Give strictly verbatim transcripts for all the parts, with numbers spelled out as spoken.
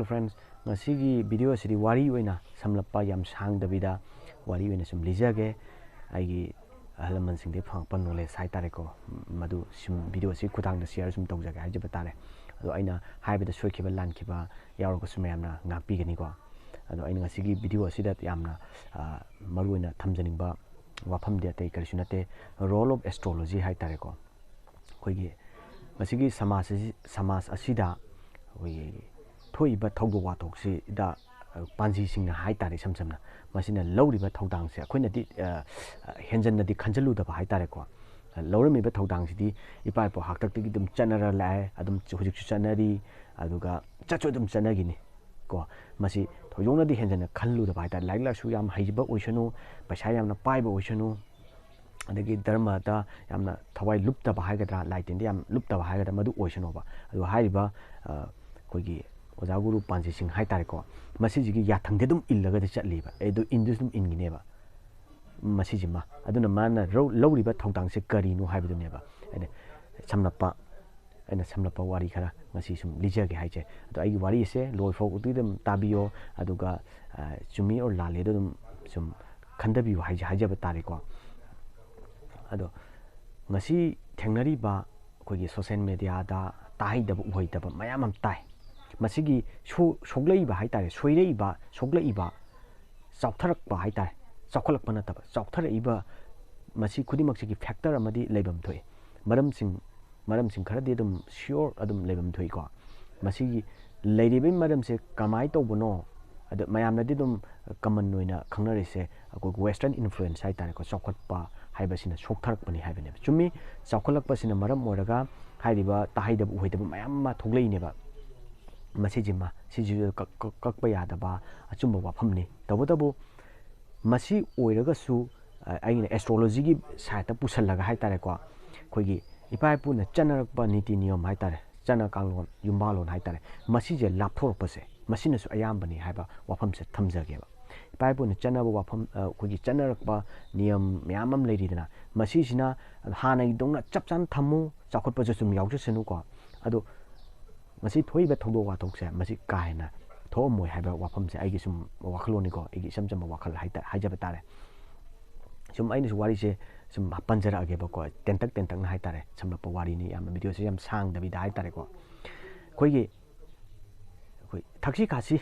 Friends, ꯉꯁꯤꯒꯤ video ꯑꯁꯤꯗꯤ ꯋꯥꯔꯤ ꯑꯣꯏꯅ ꯁꯝꯂꯞꯄ, ꯌꯥꯝ ꯁꯥꯡꯗꯕꯤꯗ ꯋꯥꯔꯤ ꯑꯣꯏꯅ ꯁꯨꯝ ꯂꯤꯖꯒꯦ꯫ ꯑꯩꯒꯤ ꯑꯍꯜ ꯂꯃꯟꯁꯤꯡꯗꯒꯤ ꯐꯪꯉꯛꯄ knowledge ꯍꯥꯏꯇꯥꯔꯦꯀꯣ, ꯃꯗꯨ ꯁꯨꯝ video ꯑꯁꯤ ꯈꯨꯊꯥꯡꯗ share ꯁꯨꯝ ꯇꯧꯖꯒꯦ ꯍꯥꯏꯖꯕ ꯇꯥꯔꯦ꯫ ꯑꯗꯣ ꯑꯩꯅ ꯍꯥꯏꯕꯗ ꯁꯣꯏꯈꯤꯕ ꯂꯥꯟꯈꯤꯕ ꯌꯥꯎꯔꯒꯁꯨ ꯃꯌꯥꯝꯅ ꯉꯥꯛꯄꯤꯒꯅꯤꯀꯣ꯫ ꯑꯗꯣ ꯑꯩꯅ ꯉꯁꯤꯒꯤ video ꯑꯁꯤꯗ ꯌꯥꯝꯅ, ꯑ, ꯃꯔꯨ ꯑꯣꯏꯅ ꯊꯝꯖꯅꯤꯡꯕ ꯋꯥꯐꯝꯗꯤ ꯑꯇꯩ ꯀꯔꯤꯁꯨ ꯅꯠꯇꯦ, role of astrology ꯍꯥꯏꯇꯥꯔꯦꯀꯣ꯫ ꯑꯩꯈꯣꯏꯒꯤ ꯃꯁꯤꯒꯤ ꯁꯃꯥꯖ ꯑꯁꯤ, ꯁꯃꯥꯖ ꯑꯁꯤꯗ ꯑꯩꯈꯣꯏꯒꯤ ꯊꯣꯛꯏꯕ ꯊꯧꯗꯣꯛ ꯋꯥꯊꯣꯛꯁꯤꯗ, ꯑ, ꯄꯥꯟꯖꯤꯁꯤꯡꯅ ꯍꯥꯏꯇꯥꯔꯦ, ꯏꯁꯝ ꯁꯝꯅ ꯃꯁꯤꯅ ꯂꯧꯔꯤꯕ ꯊꯧꯗꯥꯡꯁꯦ ꯑꯩꯈꯣꯏꯅꯗꯤ, ꯑ, ꯍꯦꯟꯖꯟꯅꯗꯤ ꯈꯟꯖꯜꯂꯨꯗꯕ ꯍꯥꯏꯇꯥꯔꯦꯀꯣ꯫ ꯂꯧꯔꯝꯃꯤꯕ ꯊꯧꯗꯥꯡꯁꯤꯗꯤ ꯏꯄꯥ ꯏꯄꯨ ꯍꯥꯛꯇꯛꯇꯒꯤ ꯑꯗꯨꯝ ꯆꯠꯅꯔ ꯂꯥꯛꯑꯦ, ꯑꯗꯨꯝ ꯍꯧꯖꯤꯛꯁꯨ ꯆꯠꯅꯔꯤ, ꯑꯗꯨꯒ ꯆꯠꯁꯨ ꯑꯗꯨꯝ ꯆꯠꯅꯒꯤꯅꯤ ꯀꯣ꯫ ꯃꯁꯤ ꯊꯣꯏꯗꯣꯛꯅꯗꯤ ꯍꯦꯟꯖꯟꯅ ꯈꯜꯂꯨꯗꯕ ꯍꯥꯏꯇꯥꯔꯦ꯫ ꯂꯥꯏꯔꯤꯛ ꯂꯥꯏꯁꯨ ꯌꯥꯝ ꯍꯩꯕ ꯑꯣꯏꯁꯅꯨ, ꯄꯩꯁꯥ ꯌꯥꯝꯅ ꯄꯥꯏꯕ ꯑꯣꯏꯁꯅꯨ, ꯑꯗꯒꯤ ꯙꯔꯃꯗ ꯌꯥꯝꯅ ꯊꯋꯥꯏ ꯂꯨꯞꯇꯕ ꯍꯥꯏꯒꯗ꯭ꯔꯥ, ꯂꯥꯏ ꯇꯤꯟꯗ ꯌꯥꯝ ꯂꯨꯞꯇꯕ ꯍꯥꯏꯒꯗ꯭ꯔꯥ, ꯃꯗꯨ ꯑꯣꯏꯁꯅꯣꯕ꯫ ꯑꯗꯨ ꯍꯥꯏꯔꯤꯕ, ꯑ, ꯑꯩꯈꯣꯏꯒꯤ ꯑꯣꯖꯥ ꯒꯨꯔꯨ ꯄꯥꯟꯖꯤꯁꯤꯡ ꯍꯥꯏꯇꯥꯔꯦꯀꯣ, ꯃꯁꯤꯁꯤꯒꯤ ꯌꯥꯊꯪꯗꯤ ꯑꯗꯨꯝ ꯏꯜꯂꯒꯗꯤ ꯆꯠꯂꯤꯕ, ꯑꯦ, ꯑꯗꯨ ꯏꯟꯗꯨꯁꯨ ꯑꯗꯨꯝ ꯏꯟꯒꯤꯅꯦꯕ꯫ ꯃꯁꯤꯁꯤꯃ, ꯑꯗꯨꯅ ꯃꯥꯅ ꯂꯧ-, ꯂꯧꯔꯤꯕ ꯊꯧꯗꯥꯡꯁꯦ ꯀꯔꯤꯅꯣ ꯍꯥꯏꯕꯗꯨꯅꯦꯕ ꯑꯩꯅ ꯁꯝꯂꯞꯄ, ꯑꯩꯅ ꯁꯝꯂꯞꯄ ꯋꯥꯔꯤ ꯈꯔ ꯉꯁꯤ ꯁꯨꯝ ꯂꯤꯖꯒꯦ ꯍꯥꯏꯁꯦ꯫ ꯑꯗꯣ ꯑꯩꯒꯤ ꯋꯥꯔꯤꯁꯦ ꯂꯣꯏꯐꯥꯎ ꯑꯗꯨꯝ ꯇꯥꯕꯤꯌꯣ, ꯑꯗꯨꯒ, ꯑ, ꯆꯨꯝꯃꯤ or ꯂꯥꯜꯂꯦꯗꯣ ꯑꯗꯨꯝ ꯁꯨꯝ ꯈꯟꯊꯕꯤꯌꯨ ꯍꯥꯏꯖ-, ꯍꯥꯏꯖꯕ ꯇꯥꯔꯦꯀꯣ꯫ ꯑꯗꯣ ꯉꯁꯤ ꯊꯦꯡꯅꯔꯤꯕ ꯑꯩꯈꯣꯏꯒꯤ social mediaꯗ ꯇꯥꯍꯩꯗꯕ ꯎꯍꯩꯗꯕ ꯃꯌꯥꯝ ꯑꯃ ꯇꯥꯏ꯫ ꯃꯁꯤꯒꯤ ꯁꯣ-, ꯁꯣꯛꯂꯛꯏꯕ ꯍꯥꯏꯇꯥꯔꯦ, ꯁꯣꯏꯔꯛꯏꯕ, ꯁꯣꯛꯂꯛꯏꯕ, ꯆꯥꯎꯊꯔꯛꯄ ꯍꯥꯏꯇꯥꯔꯦ, ꯆꯥꯎꯈꯠꯂꯛꯄ ꯅꯠꯇꯕ, ꯆꯥꯎꯊꯔꯛꯏꯕ, ꯃꯁꯤ ꯈꯨꯗꯤꯡꯃꯛꯁꯤꯒꯤ factor ꯑꯃꯗꯤ ꯂꯩꯐꯝ ꯊꯣꯛꯏ꯫ ꯃꯔꯝꯁꯤꯡ, ꯃꯔꯝꯁꯤꯡ ꯈꯔꯗꯤ ꯑꯗꯨꯝ sure ꯑꯗꯨꯝ ꯂꯩꯐꯝ ꯊꯣꯛꯏꯀꯣ꯫ ꯃꯁꯤꯒꯤ ꯂꯩꯔꯤꯕꯒꯤ ꯃꯔꯝꯁꯦ ꯀꯃꯥꯏꯅ ꯇꯧꯕꯅꯣ? ꯑꯗ ꯃꯌꯥꯝꯅꯗꯤ ꯑꯗꯨꯝ common ꯑꯣꯏꯅ ꯈꯪꯅꯔꯤꯁꯦ ꯑꯩꯈꯣꯏ western influence ꯍꯥꯏꯇꯥꯔꯦꯀꯣ, ꯆꯥꯎꯈꯠꯄ ꯍꯥꯏꯕꯁꯤꯅ ꯁꯣꯛꯊꯔꯛꯄꯅꯤ ꯍꯥꯏꯕꯅꯦꯕ꯫ ꯆꯨꯝꯃꯤ, ꯆꯥꯎꯈꯠꯂꯛꯄꯁꯤꯅ ꯃꯔꯝ ꯑꯣꯏꯔꯒ ꯍꯥꯏꯔꯤꯕ ꯇꯥꯍꯩꯗꯕ ꯎꯍꯩꯗꯕ ꯃꯌꯥꯝ ꯑꯃ ꯊꯣꯛꯂꯛꯏꯅꯦꯕ꯫ ꯃꯁꯤꯁꯤꯃ, ꯁꯤꯁꯤꯁꯨ ꯀꯛ-, ꯀꯛ-, ꯀꯛꯄ ꯌꯥꯗꯕ ꯑꯆꯨꯝꯕ ꯋꯥꯐꯝꯅꯤ꯫ ꯇꯧꯕꯇꯕꯨ ꯃꯁꯤ ꯑꯣꯏꯔꯒꯁꯨ, ꯑ, ꯑꯩꯅ astrologyꯒꯤ sideꯇ ꯄꯨꯁꯜꯂꯒ ꯍꯥꯏꯇꯥꯔꯦꯀꯣ, ꯑꯩꯈꯣꯏꯒꯤ ꯏꯄꯥ ꯏꯄꯨꯅ ꯆꯠꯅꯔꯛꯄ ꯅꯤꯇꯤ ꯅꯤꯌꯣꯝ ꯍꯥꯏꯇꯥꯔꯦ, ꯆꯠꯅ ꯀꯥꯡꯂꯣꯟ, ꯌꯨꯝꯕꯥꯜꯂꯣꯟ ꯍꯥꯏꯇꯥꯔꯦ, ꯃꯁꯤꯁꯦ ꯂꯥꯞꯊꯣꯔꯛꯄꯁꯦ, ꯃꯁꯤꯅꯁꯨ ꯑꯌꯥꯝꯕꯅꯤ ꯍꯥꯏꯕ ꯋꯥꯐꯝꯁꯦ ꯊꯝꯖꯒꯦꯕ꯫ ꯏꯄꯥ ꯏꯄꯨꯅ ꯆꯠꯅꯕ ꯋꯥꯐꯝ, ꯑ, ꯑꯩꯈꯣꯏꯒꯤ ꯆꯠꯅꯔꯛꯄ ꯅꯤꯌꯝ ꯃꯌꯥꯝ ꯑꯃ ꯂꯩꯔꯤꯗꯅ, ꯃꯁꯤꯁꯤꯅ ꯍꯥꯟꯅꯒꯤꯗꯧꯅ ꯆꯞ ꯆꯥꯅ ꯊꯝꯃꯨ, ꯆꯥꯎꯈꯠꯄꯁꯨ ꯁꯨꯝ ꯌꯥꯎꯖꯁꯅꯨꯀꯣ꯫ ꯑꯗꯣ ꯃꯁꯤ ꯊꯣꯛꯏꯕ ꯊꯧꯗꯣꯛ ꯋꯥꯊꯣꯛꯁꯦ ꯃꯁꯤ ꯀꯥ ꯍꯦꯟꯅ ꯊꯣꯛꯑꯝꯃꯣꯏ ꯍꯥꯏꯕ ꯋꯥꯐꯝꯁꯦ ꯑꯩꯒꯤ ꯁꯨꯝ ꯋꯥꯈꯜꯂꯣꯟꯅꯤꯀꯣ, ꯑꯩꯒꯤ ꯏꯆꯝ ꯆꯝꯕ ꯋꯥꯈꯜ ꯍꯥꯏꯖꯕ ꯇꯥꯔꯦ꯫ ꯁꯨꯝ ꯑꯩꯅꯁꯨ ꯋꯥꯔꯤꯁꯦ ꯁꯨꯝ ꯄꯟꯖꯔꯛꯑꯒꯦꯕꯀꯣ, ꯇꯦꯟꯇꯛ ꯇꯦꯟꯇꯛꯅ ꯍꯥꯏꯇꯥꯔꯦ, ꯁꯝꯂꯞꯄ ꯋꯥꯔꯤꯅꯤ, ꯌꯥꯝꯅ ꯚꯤꯗꯤꯑꯣꯁꯦ ꯌꯥꯝ ꯁꯥꯡꯗꯕꯤꯗ ꯍꯥꯏꯇꯥꯔꯦꯀꯣ꯫ ꯑꯩꯈꯣꯏꯒꯤ ꯑꯩꯈꯣꯏ ꯊꯛꯁꯤ ꯈꯥꯁꯤ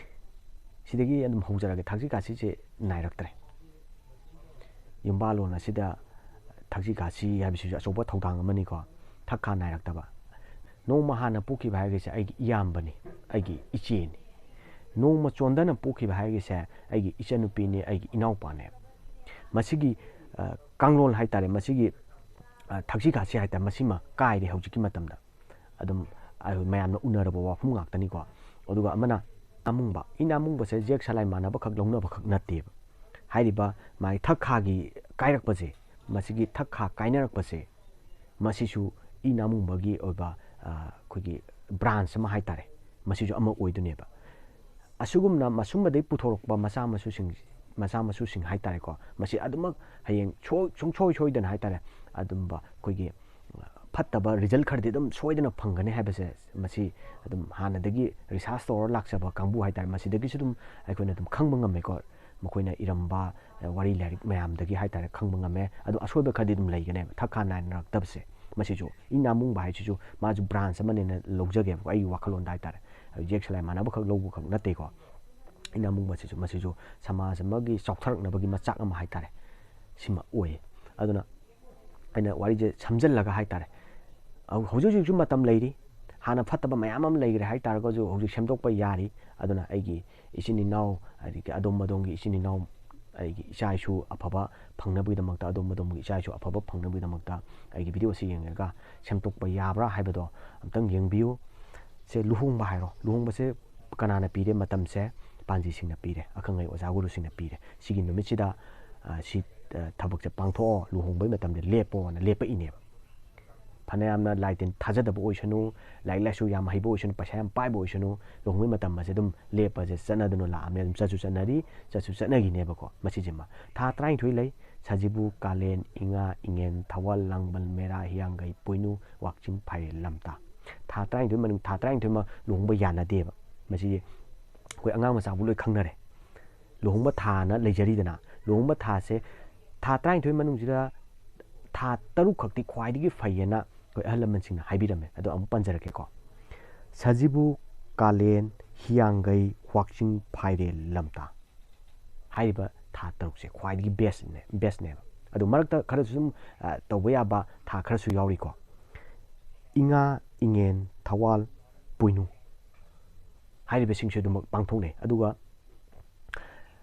ꯁꯤꯗꯒꯤ ꯑꯗꯨꯝ ꯍꯧꯖꯔꯒꯦ꯫ ꯊꯛꯁꯤ ꯈꯥꯁꯤꯁꯦ ꯅꯥꯏꯔꯛꯇ꯭ꯔꯦ꯫ ꯌꯨꯝꯕꯥꯜꯂꯣꯟ ꯑꯁꯤꯗ ꯊꯛꯁꯤ ꯈꯥꯁꯤ ꯍꯥꯏꯕꯁꯤꯁꯨ ꯑꯆꯧꯕ ꯊꯧꯗꯥꯡ ꯑꯃꯅꯤꯀꯣ꯫ ꯊꯛ ꯈꯥ ꯅꯥꯏꯔꯛꯇꯕ꯫ ꯅꯣꯡꯃ ꯍꯥꯟꯅ ꯄꯣꯛꯈꯤꯕ ꯍꯥꯏꯔꯒꯁꯦ ꯑꯩꯒꯤ ꯏꯌꯥꯝꯕꯅꯤ, ꯑꯩꯒꯤ ꯏꯆꯦꯅꯤ꯫ ꯅꯣꯡꯃ ꯆꯣꯟꯗꯅ ꯄꯣꯛꯈꯤꯕ ꯍꯥꯏꯔꯒꯁꯦ ꯑꯩꯒꯤ ꯏꯆꯟꯅꯨꯄꯤꯅꯤ, ꯑꯩꯒꯤ ꯏꯅꯥꯎꯄꯥꯅꯦ꯫ ꯃꯁꯤꯒꯤ ꯀꯥꯡꯂꯣꯟ ꯍꯥꯏꯇꯥꯔꯦ, ꯃꯁꯤꯒꯤ ꯊꯛꯁꯤ ꯈꯥꯁꯤ ꯍꯥꯏꯇꯥꯔꯦ, ꯃꯁꯤꯃ ꯀꯥꯏꯔꯦ ꯍꯧꯖꯤꯛꯀꯤ ꯃꯇꯝꯗ꯫ ꯑꯗꯨꯝ ꯃꯌꯥꯝꯅ ꯎꯅꯔꯕ ꯋꯥꯐꯝ ꯉꯥꯛꯇꯅꯤꯀꯣ꯫ ꯑꯗꯨꯒ ꯑꯃꯅ ꯏ ꯅꯥꯃꯨꯡꯕ, ꯏ ꯅꯥꯃꯨꯡꯕꯁꯦ ꯌꯦꯛ ꯁꯂꯥꯏ ꯃꯥꯟꯅꯕꯈꯛ ꯂꯧꯅꯕꯈꯛ ꯅꯠꯇꯦꯕ꯫ ꯍꯥꯏꯔꯤꯕ ꯃꯥꯒꯤ ꯊꯛ ꯈꯥꯒꯤ ꯀꯥꯏꯔꯛꯄꯁꯦ, ꯃꯁꯤꯒꯤ ꯊꯛ ꯈꯥ ꯀꯥꯏꯅꯔꯛꯄꯁꯦ, ꯃꯁꯤꯁꯨ ꯏ ꯅꯥꯃꯨꯡꯕꯒꯤ ꯑꯣꯏꯕ ꯑꯩꯈꯣꯏꯒꯤ ꯕ꯭ꯔꯥꯟꯁ ꯑꯃ ꯍꯥꯏꯇꯥꯔꯦ, ꯃꯁꯤꯁꯨ ꯑꯃ ꯑꯣꯏꯗꯣꯏꯅꯦꯕ꯫ ꯑꯁꯤꯒꯨꯝꯅ ꯃꯁꯨꯝꯕꯗꯒꯤ ꯄꯨꯊꯣꯔꯛꯄ ꯃꯆꯥ ꯃꯁꯨꯁꯤꯡ, ꯃꯆꯥ ꯃꯁꯨꯁꯤꯡ ꯍꯥꯏꯇꯥꯔꯦꯀꯣ, ꯃꯁꯤ ꯑꯗꯨꯃꯛ ꯍꯌꯦꯡ ꯁꯣꯏ-, ꯁꯨꯡꯁꯣꯏ ꯁꯣꯏꯗꯅ ꯍꯥꯏꯇꯥꯔꯦ, ꯑꯗꯨꯝꯕ ꯑꯩꯈꯣꯏꯒꯤ ꯐꯠꯇꯕ ꯔꯤꯖꯜ ꯈꯔꯗꯤ ꯑꯗꯨꯝ ꯁꯣꯏꯗꯅ ꯐꯪꯒꯅꯤ ꯍꯥꯏꯕꯁꯦ ꯃꯁꯤ ꯑꯗꯨꯝ ꯍꯥꯟꯅꯗꯒꯤ ꯔꯤꯁꯥꯔꯁ ꯇꯧꯔ ꯂꯥꯛꯆꯕ ꯀꯥꯡꯕꯨ ꯍꯥꯏꯇꯥꯔꯦ, ꯃꯁꯤꯗꯒꯤꯁꯨ ꯑꯗꯨꯝ ꯑꯩꯈꯣꯏꯅ ꯑꯗꯨꯝ ꯈꯪꯕ ꯉꯝꯃꯦꯀꯣ꯫ ꯃꯈꯣꯏꯅ ꯏꯔꯝꯕ ꯋꯥꯔꯤ ꯂꯥꯏꯔꯤꯛ ꯃꯌꯥꯝꯗꯒꯤ ꯍꯥꯏꯇꯥꯔꯦ ꯈꯪꯕ ꯉꯝꯃꯦ꯫ ꯑꯗꯣ ꯑꯁꯣꯏꯕ ꯈꯔꯗꯤ ꯑꯗꯨꯝ ꯂꯩꯒꯅꯦꯕ ꯊꯛ ꯈꯥ ꯅꯥꯏꯅꯔꯛꯇꯕꯁꯦ꯫ ꯃꯁꯤꯁꯨ ꯏ ꯅꯥꯃꯨꯡꯕ ꯍꯥꯏꯁꯤꯁꯨ ꯃꯥꯁꯨ ꯕ꯭ꯔꯥꯟꯁ ꯑꯃꯅꯦꯅ ꯂꯧꯖꯒꯦꯕꯀꯣ, ꯑꯩꯒꯤ ꯋꯥꯈꯜꯂꯣꯟꯗ ꯍꯥꯏꯇꯥꯔꯦ꯫ ꯌꯦꯛ ꯁꯂꯥꯏ ꯃꯥꯟꯅꯕꯈꯛ ꯂꯧꯕꯈꯛ ꯅꯠꯇꯦꯀꯣ꯫ ꯏ ꯅꯥꯃꯨꯡꯕꯁꯤꯁꯨ, ꯃꯁꯤꯁꯨ ꯁꯃꯥꯖ ꯑꯃꯒꯤ ꯆꯥꯎꯊꯔꯛꯅꯕꯒꯤ ꯃꯆꯥꯛ ꯑꯃ ꯍꯥꯏꯇꯥꯔꯦ, ꯁꯤꯃ ꯑꯣꯏ꯫ ꯑꯗꯨꯅ ꯑꯩꯅ ꯋꯥꯔꯤꯁꯦ ꯁꯝꯖꯜꯂꯒ ꯍꯥꯏꯇꯥꯔꯦ, ꯍꯧ-, ꯍꯧꯖꯤꯛ ꯍꯧꯖꯤꯛꯁꯨ ꯃꯇꯝ ꯂꯩꯔꯤ꯫ ꯍꯥꯟꯅ ꯐꯠꯇꯕ ꯃꯌꯥꯝ ꯑꯃ ꯂꯩꯈ꯭ꯔꯦ ꯍꯥꯏꯇꯥꯔꯒꯁꯨ ꯍꯧꯖꯤꯛ ꯁꯦꯝꯗꯣꯛꯄ ꯌꯥꯔꯤ꯫ ꯑꯗꯨꯅ ꯑꯩꯒꯤ ꯏꯆꯤꯟ ꯏꯅꯥꯎ, ꯑꯗꯒꯤ ꯑꯗꯣꯝ ꯑꯗꯣꯝꯒꯤ ꯏꯆꯤꯟ ꯏꯅꯥꯎ, ꯑꯩꯒꯤ ꯏꯆꯥ ꯏꯁꯨ ꯑꯐꯕ ꯐꯪꯅꯕꯒꯤꯗꯃꯛꯇ, ꯑꯗꯣꯝ ꯑꯗꯣꯝꯒꯤ ꯏꯆꯥ ꯏꯁꯨ ꯑꯐꯕ ꯐꯪꯅꯕꯒꯤꯗꯃꯛꯇ ꯑꯩꯒꯤ ꯚꯤꯗꯤꯑꯣ ꯑꯁꯤ ꯌꯦꯡꯉꯒ ꯁꯦꯝꯗꯣꯛꯄ ꯌꯥꯕ꯭ꯔꯥ ꯍꯥꯏꯕꯗꯣ ꯑꯝꯇꯪ ꯌꯦꯡꯕꯤꯌꯨ꯫ ꯁꯦ ꯂꯨꯍꯣꯡꯕ ꯍꯥꯏꯔꯣ, ꯂꯨꯍꯣꯡꯕꯁꯦ ꯀꯅꯥꯅ ꯄꯤꯔꯦ? ꯃꯇꯝꯁꯦ ꯄꯥꯟꯖꯤꯁꯤꯡꯅ ꯄꯤꯔꯦ, ꯑꯈꯪ ꯑꯍꯩ ꯑꯣꯖꯥ ꯒꯨꯔꯨꯁꯤꯡꯅ ꯄꯤꯔꯦ꯫ ꯁꯤꯒꯤ ꯅꯨꯃꯤꯠꯁꯤꯗ, ꯑ, ꯁꯤ, ꯑ, ꯊꯕꯛꯁꯦ ꯄꯥꯡꯊꯣꯛꯑꯣ, ꯂꯨꯍꯣꯡꯕꯒꯤ ꯃꯇꯝꯗ ꯂꯦꯞꯄꯣꯅ ꯂꯦꯞꯄꯛꯏꯅꯦꯕ꯫ ꯐꯅꯌꯥꯝꯅ ꯂꯥꯏ ꯇꯤꯟ ꯊꯥꯖꯗꯕ ꯑꯣꯏꯁꯅꯨ, ꯂꯥꯏꯔꯤꯛ ꯂꯥꯏꯁꯨ ꯌꯥꯝ ꯍꯩꯕ ꯑꯣꯏꯁꯅꯨ, ꯄꯩꯁꯥ ꯌꯥꯝ ꯄꯥꯏꯕ ꯑꯣꯏꯁꯅꯨ, ꯂꯨꯍꯣꯡꯕꯒꯤ ꯃꯇꯝ ꯑꯁꯦ ꯑꯗꯨꯝ ꯂꯦꯞꯄꯁꯦ ꯆꯠꯅꯗꯨꯅ ꯂꯥꯛꯑꯝꯃꯦ, ꯑꯗꯨꯝ ꯆꯠꯁꯨ ꯆꯠꯅꯔꯤ, ꯆꯠꯁꯨ ꯆꯠꯅꯈꯤꯅꯦꯕꯀꯣ꯫ ꯃꯁꯤꯁꯤꯃ ꯊꯥ ꯇꯔꯥꯅꯤꯊꯣꯏ ꯂꯩ: ꯁꯖꯤꯕꯨ, ꯀꯥꯂꯦꯟ, ꯏꯉꯥ, ꯏꯉꯦꯟ, ꯊꯧꯋꯥꯜ, ꯂꯥꯡꯕꯜ, ꯃꯦꯔꯥ, ꯍꯤꯌꯥꯡꯒꯩ, ꯄꯣꯏꯅꯨ, ꯋꯥꯛꯆꯤꯡ, ꯐꯥꯏꯔꯦꯟ, ꯂꯝꯇꯥ꯫ ꯊꯥ ꯇꯔꯥꯅꯤꯊꯣꯏ ꯃꯅꯨꯡ, ꯊꯥ ꯇꯔꯥꯅꯤꯊꯣꯏ ꯑꯃ ꯂꯨꯍꯣꯡꯕ ꯌꯥꯅꯗꯦꯕ꯫ ꯃꯁꯤꯗꯤ ꯑꯩꯈꯣꯏ ꯑꯉꯥꯡ ꯃꯆꯥꯕꯨ ꯂꯣꯏ ꯈꯪꯅꯔꯦ꯫ ꯂꯨꯍꯣꯡꯕ ꯊꯥꯅ ꯂꯩꯖꯔꯤꯗꯅ, ꯂꯨꯍꯣꯡꯕ ꯊꯥꯁꯦ, ꯊꯥ ꯇꯔꯥꯅꯤꯊꯣꯏ ꯃꯅꯨꯡꯁꯤꯗ ꯊꯥ ꯇꯔꯨꯛ ꯈꯛꯇꯤ ꯈ꯭ꯋꯥꯏꯗꯒꯤ ꯐꯩꯌꯦꯅ ꯑꯩꯈꯣꯏ ꯑꯍꯜ ꯂꯃꯟꯁꯤꯡꯅ ꯍꯥꯏꯕꯤꯔꯝꯃꯦ꯫ ꯑꯗꯣ ꯑꯃꯨꯛ ꯄꯟꯖꯔꯛꯀꯦꯀꯣ꯫ ꯁꯖꯤꯕꯨ, ꯀꯥꯂꯦꯟ, ꯍꯤꯌꯥꯡꯒꯩ, ꯋꯥꯛꯆꯤꯡ, ꯐꯥꯏꯔꯦꯜ, ꯂꯝꯇꯥ ꯍꯥꯏꯔꯤꯕ ꯊꯥ ꯇꯔꯨꯛꯁꯦ ꯈ꯭ꯋꯥꯏꯗꯒꯤ ꯕꯦꯁꯅꯦ, ꯕꯦꯁꯅꯦꯕ꯫ ꯑꯗꯨ ꯃꯔꯛꯇ ꯈꯔꯁꯨ ꯑꯗꯨꯝ, ꯑ, ꯇꯧꯕ ꯌꯥꯕ ꯊꯥ ꯈꯔꯁꯨ ꯌꯥꯎꯔꯤꯀꯣ꯫ ꯏꯉꯥ, ꯏꯉꯦꯟ, ꯊꯧꯋꯥꯜ, ꯄꯣꯏꯅꯨ ꯍꯥꯏꯔꯤꯕꯁꯤꯡꯁꯨ ꯑꯗꯨꯃꯛ ꯄꯥꯡꯊꯣꯛꯅꯩ꯫ ꯑꯗꯨꯒ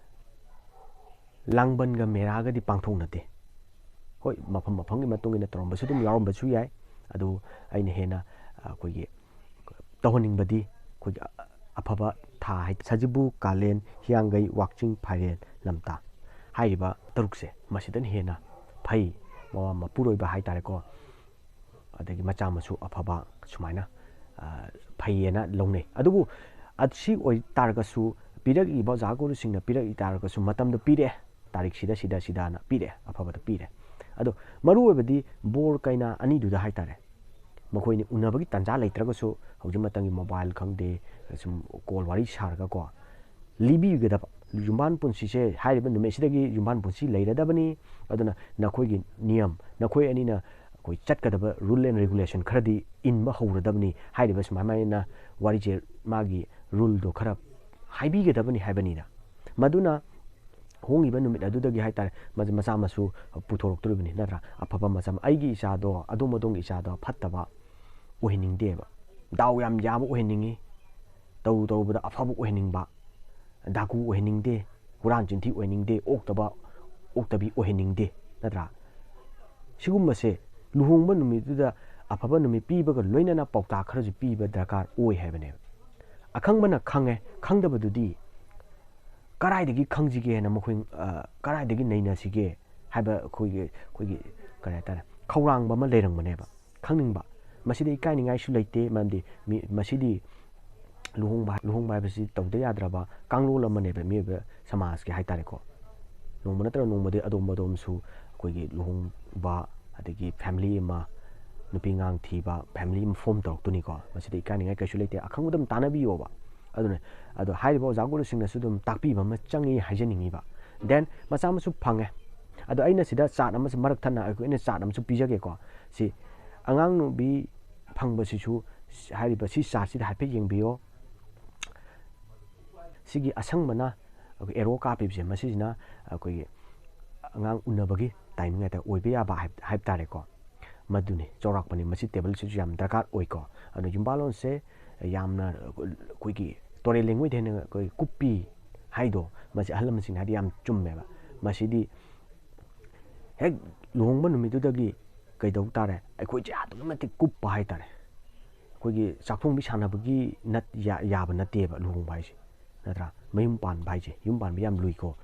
ꯂꯥꯡꯕꯟꯒ ꯃꯦꯔꯥꯒꯗꯤ ꯄꯥꯡꯊꯣꯛꯅꯗꯦ꯫ ꯍꯣꯏ, ꯃꯐꯝ ꯃꯐꯝꯒꯤ ꯃꯇꯨꯡ ꯏꯟꯅ ꯇꯧꯔꯝꯕꯁꯨ ꯑꯗꯨꯝ ꯌꯥꯎꯔꯝꯕꯁꯨ ꯌꯥꯏ꯫ ꯑꯗꯨ ꯑꯩꯅ ꯍꯦꯟꯅ, ꯑ, ꯑꯩꯈꯣꯏꯒꯤ ꯇꯧꯍꯟꯅꯤꯡꯕꯗꯤ ꯑꯩꯈꯣꯏꯒꯤ ꯑꯐꯕ ꯊꯥ ꯍꯥꯏ, ꯁꯖꯤꯕꯨ, ꯀꯥꯂꯦꯟ, ꯍꯤꯌꯥꯡꯒꯩ, ꯋꯥꯛꯆꯤꯡ, ꯐꯥꯏꯔꯦꯟ, ꯂꯝꯇꯥ ꯍꯥꯏꯔꯤꯕ ꯇꯔꯨꯛꯁꯦ, ꯃꯁꯤꯗꯅ ꯍꯦꯟꯅ ꯐꯩ꯫ ꯃꯃꯥ ꯃꯄꯨꯔꯣꯏꯕ ꯍꯥꯏ ꯇꯥꯔꯦꯀꯣ, ꯑꯗꯒꯤ ꯃꯆꯥ ꯃꯁꯨ ꯑꯐꯕ, ꯁꯨꯃꯥꯏꯅ, ꯑ, ꯐꯩꯌꯦꯅ ꯂꯧꯅꯩ꯫ ꯑꯗꯨꯕꯨ ꯑꯁꯤ ꯑꯣꯏ ꯇꯥꯔꯒꯁꯨ, ꯄꯤꯔꯛꯏꯕ ꯑꯣꯖꯥ ꯒꯨꯔꯨꯁꯤꯡꯅ ꯄꯤꯔꯛꯏ ꯇꯥꯔꯒꯁꯨ, ꯃꯇꯝꯗꯣ ꯄꯤꯔꯛꯑꯦ, ꯇꯥꯔꯤꯛꯁꯤꯗ, ꯁꯤꯗ, ꯁꯤꯗꯅ ꯄꯤꯔꯛꯑꯦ, ꯑꯐꯕꯗ ꯄꯤꯔꯦ꯫ ꯑꯗꯣ ꯃꯔꯨ ꯑꯣꯏꯕꯗꯤ ꯕꯣꯔ ꯀꯩꯅꯥ ꯑꯅꯤꯗꯨꯗ ꯍꯥꯏ ꯇꯥꯔꯦ꯫ ꯃꯈꯣꯏꯅꯤ ꯎꯅꯕꯒꯤ ꯇꯥꯟꯖꯥ ꯂꯩꯇ꯭ꯔꯒꯁꯨ, ꯍꯧꯖꯤꯛ ꯃꯇꯝꯒꯤ ꯃꯣꯕꯥꯏꯜ ꯈꯪꯗꯦ, ꯁꯨꯝ ꯀꯣꯜ ꯋꯥꯔꯤ ꯁꯥꯔꯒꯀꯣ, ꯂꯤꯕꯤꯒꯗꯕ꯫ ꯌꯨꯝꯕꯥꯟ ꯄꯨꯟꯁꯤꯁꯦ ꯍꯥꯏꯔꯤꯕ ꯅꯨꯃꯤꯠꯁꯤꯗꯒꯤ ꯌꯨꯝꯕꯥꯟ ꯄꯨꯟꯁꯤ ꯂꯩꯔꯗꯕꯅꯤ꯫ ꯑꯗꯨꯅ ꯅꯈꯣꯏꯒꯤ ꯅꯤꯌꯝ, ꯅꯈꯣꯏ ꯑꯅꯤꯅ ꯑꯩꯈꯣꯏ ꯆꯠꯀꯗꯕ rule and regulation ꯈꯔꯗꯤ ꯏꯟꯕ ꯍꯧꯔꯗꯕꯅꯤ꯫ ꯍꯥꯏꯔꯤꯕ ꯁꯨꯃꯥꯏꯅ ꯋꯥꯔꯤꯁꯦ, ꯃꯥꯒꯤ ruleꯗꯣ ꯈꯔ ꯍꯥꯏꯕꯤꯒꯗꯕꯅꯤ ꯍꯥꯏꯕꯅꯤꯗ꯫ ꯃꯗꯨꯅ ꯍꯣꯡꯉꯤꯕ ꯅꯨꯃꯤꯠ ꯑꯗꯨꯗꯒꯤ ꯍꯥꯏ ꯇꯥꯔꯦ, ꯃꯆꯥ ꯃꯁꯨ ꯄꯨꯊꯣꯔꯛꯇꯣꯔꯤꯕꯅꯤ, ꯅꯠꯇ꯭ꯔꯥ? ꯑꯐꯕ ꯃꯆꯥ, ꯑꯩꯒꯤ ꯏꯆꯥꯗꯣ, ꯑꯗꯣꯝ ꯑꯗꯣꯝꯒꯤ ꯏꯆꯥꯗꯣ ꯐꯠꯇꯕ ꯑꯣꯏꯍꯟꯅꯤꯡꯗꯦꯕ꯫ ꯗꯥꯎ ꯌꯥꯝ ꯌꯥꯕ ꯑꯣꯏꯍꯟꯅꯤꯡꯉꯤ, ꯇꯧꯔꯨ ꯇꯧꯔꯨꯕꯗ ꯑꯐꯕ ꯑꯣꯏꯍꯟꯅꯤꯡꯕ, ꯗꯥꯀꯨ ꯑꯣꯏꯍꯟꯅꯤꯡꯗꯦ, ꯍꯨꯔꯥꯟ ꯆꯤꯟꯊꯤ ꯑꯣꯏꯍꯟꯅꯤꯡꯗꯦ, ꯑꯣꯛꯇꯕ, ꯑꯣꯛꯇꯕꯤ ꯑꯣꯏꯍꯟꯅꯤꯡꯗꯦ, ꯅꯠꯇ꯭ꯔꯥ? ꯁꯤꯒꯨꯝꯕꯁꯦ ꯂꯨꯍꯣꯡꯕ ꯅꯨꯃꯤꯠꯇꯨꯗ ꯑꯐꯕ ꯅꯨꯃꯤꯠ ꯄꯤꯕꯒ ꯂꯣꯏꯅꯅ ꯄꯥꯎꯇꯥꯛ ꯈꯔꯁꯨ ꯄꯤꯕ ꯗꯔꯀꯥꯔ ꯑꯣꯏ ꯍꯥꯏꯕꯅꯦꯕ꯫ ꯑꯈꯪꯕꯅ ꯈꯪꯉꯦ, ꯈꯪꯗꯕꯗꯨꯗꯤ ꯀꯗꯥꯏꯗꯒꯤ ꯈꯪꯁꯤꯒꯦꯅ ꯃꯈꯣꯏ, ꯑ, ꯀꯗꯥꯏꯗꯒꯤ ꯅꯩꯅꯁꯤꯒꯦ ꯍꯥꯏꯕ ꯑꯩꯈꯣꯏꯒꯤ, ꯑꯩꯈꯣꯏꯒꯤ ꯀꯔꯤ ꯍꯥꯏꯇꯥꯔꯦ, ꯈꯧꯔꯥꯡꯕ ꯑꯃ ꯂꯩꯔꯝꯒꯅꯦꯕ, ꯈꯪꯅꯤꯡꯕ꯫ ꯃꯁꯤꯗ ꯏꯀꯥꯏꯅꯤꯡꯉꯥꯏꯁꯨ ꯂꯩꯇꯦ, ꯃꯔꯝꯗꯤ ꯃꯤ, ꯃꯁꯤꯗꯤ ꯂꯨꯍꯣꯡꯕ, ꯂꯨꯍꯣꯡꯕ ꯍꯥꯏꯕꯁꯤ ꯇꯧꯗ ꯌꯥꯗ꯭ꯔꯕ ꯀꯥꯡꯂꯣꯟ ꯑꯃꯅꯦꯕ, ꯃꯤꯑꯣꯏꯕ ꯁꯃꯥꯖꯀꯤ ꯍꯥꯏ ꯇꯥꯔꯦꯀꯣ꯫ ꯅꯣꯡꯃ ꯅꯠꯇ꯭ꯔꯒ ꯅꯣꯡꯃꯗꯤ ꯑꯗꯣꯝ ꯑꯗꯣꯝꯁꯨ ꯑꯩꯈꯣꯏꯒꯤ ꯂꯨꯍꯣꯡꯕ, ꯑꯗꯒꯤ family ꯑꯃ ꯅꯨꯄꯤ ꯑꯉꯥꯡ ꯊꯤꯕ family ꯑꯃ form ꯇꯧꯔꯛꯇꯣꯏꯅꯤꯀꯣ꯫ ꯃꯁꯤꯗ ꯏꯀꯥꯏꯅꯤꯡꯉꯥꯏ ꯀꯩꯁꯨ ꯂꯩꯇꯦ, ꯑꯈꯪꯕꯗ ꯑꯗꯨꯝ ꯇꯥꯟꯅꯕꯤꯌꯣꯕ꯫ ꯑꯗꯨꯅ ꯑꯗꯣ ꯍꯥꯏꯔꯤꯕ ꯑꯣꯖꯥ ꯒꯨꯔꯨꯁꯤꯡꯅꯁꯨ ꯑꯗꯨꯝ ꯇꯥꯛꯄꯤꯕ ꯑꯃ ꯆꯪꯉꯤ ꯍꯥꯏꯖꯅꯤꯡꯉꯤꯕ꯫ Then ꯃꯆꯥ ꯑꯃꯁꯨ ꯐꯪꯉꯦ꯫ ꯑꯗꯣ ꯑꯩꯅ ꯁꯤꯗ chart ꯑꯃꯁꯨ ꯃꯔꯛ ꯊꯠꯅ ꯑꯩꯈꯣꯏ, ꯑꯩꯅ chart ꯑꯃꯁꯨ ꯄꯤꯖꯒꯦꯀꯣ꯫ ꯁꯤ ꯑꯉꯥꯡ ꯅꯨꯄꯤ ꯐꯪꯕꯁꯤꯁꯨ ꯍꯥꯏꯔꯤꯕ ꯁꯤ chartꯁꯤꯗ ꯍꯥꯏꯐꯦꯠ ꯌꯦꯡꯕꯤꯌꯣ꯫ ꯁꯤꯒꯤ ꯑꯁꯪꯕꯅ ꯑꯩꯈꯣꯏ arrow ꯀꯥꯞꯄꯤꯕꯁꯦ, ꯃꯁꯤꯁꯤꯅ ꯑꯩꯈꯣꯏꯒꯤ ꯑꯉꯥꯡ ꯎꯅꯕꯒꯤ timing ꯍꯥꯏꯇꯥꯔꯦ, ꯑꯣꯏꯕ ꯌꯥꯕ ꯍꯥꯏꯕ, ꯍꯥꯏꯕ ꯇꯥꯔꯦꯀꯣ꯫ ꯃꯗꯨꯅꯤ, ꯆꯥꯎꯔꯥꯛꯄꯅꯤ꯫ ꯃꯁꯤ tableꯁꯤꯁꯨ ꯌꯥꯝ ꯗꯔꯀꯥꯔ ꯑꯣꯏꯀꯣ꯫ ꯑꯗꯨꯅ ꯌꯨꯝꯕꯥꯜꯂꯣꯟꯁꯦ ꯌꯥꯝꯅ ꯑꯩꯈꯣꯏꯒꯤ ꯇꯣꯔꯦꯜ ꯂꯦꯡꯉꯣꯏꯗ ꯍꯦꯟꯅ ꯑꯩꯈꯣꯏ ꯀꯨꯞꯄꯤ ꯍꯥꯏꯗꯣ, ꯃꯁꯤ ꯑꯍꯜ ꯂꯃꯟꯁꯤꯡꯅ ꯍꯥꯏꯗꯤ ꯌꯥꯝ ꯆꯨꯝꯃꯦꯕ꯫ ꯃꯁꯤꯗꯤ ꯍꯦꯛ ꯂꯨꯍꯣꯡꯕ ꯅꯨꯃꯤꯠꯇꯨꯗꯒꯤ ꯀꯩꯗꯧ ꯇꯥꯔꯦ, ꯑꯩꯈꯣꯏꯁꯦ ꯑꯗꯨꯛꯀꯤ ꯃꯇꯤꯛ ꯀꯨꯞꯄ ꯍꯥꯏꯇꯥꯔꯦ꯫ ꯑꯩꯈꯣꯏꯒꯤ ꯆꯥꯛꯊꯣꯡꯕꯤ ꯁꯥꯟꯅꯕꯒꯤ ꯅꯠ-, ꯌꯥ-, ꯌꯥꯕ ꯅꯠꯇꯦꯕ ꯂꯨꯍꯣꯡꯕ ꯍꯥꯏꯁꯦ, ꯅꯠꯇ꯭ꯔꯥ? ꯃꯌꯨꯝ ꯄꯥꯟꯕ ꯍꯥꯏꯁꯦ, ꯌꯨꯝ ꯄꯥꯟꯕ ꯌꯥꯝ ꯂꯨꯏꯀꯣ꯫